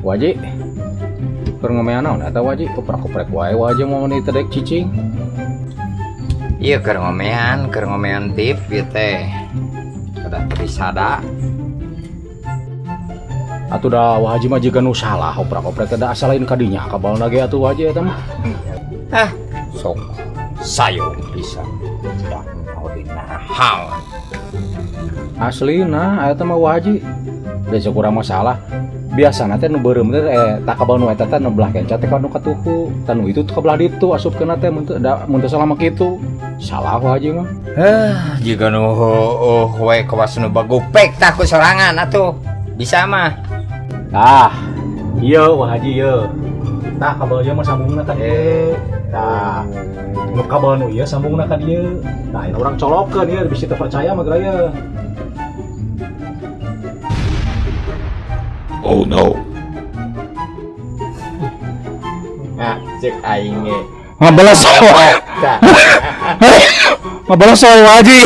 Waji. Keur ngomean naon eta Waji? Koprak-koprek wae Waji mau ni teh dek cicing. Iya keur ngomean tip ieu teh. Kada trisada. Atuh da Waji mah jiga nu salah oprak-oprek teh da asa lain kadinya kabalna ge atuh Waji eta mah. Ah, sok sayong pisan. Dah mau dinahaon. Aslina eta mah Waji. Da cek urang mah salah. Biasana teh nu beureum teh tak kabal nu eta teh nu belah kenca teh ka nu katuhu. Tah nu itu ka belah ditu asupkeunna teh mun teu da mun teu salah mah kitu. Salah Waji mah. Heh, jiga nu heueuh we kawas nu bagupek tah ku sorangan atuh. Bisa mah. Tah, ieu Wah Haji ieu. Tah kabel ieu mah sambungna ka dieu. Tah, nu kabel nu ieu sambungna ka dieu. Tah, ini urang colokeun ieu bisi teu percaya mah geura ieu. Oh no. Nah, cek aing ge. Ngabelas. Tah. Ngabelas Wah Haji.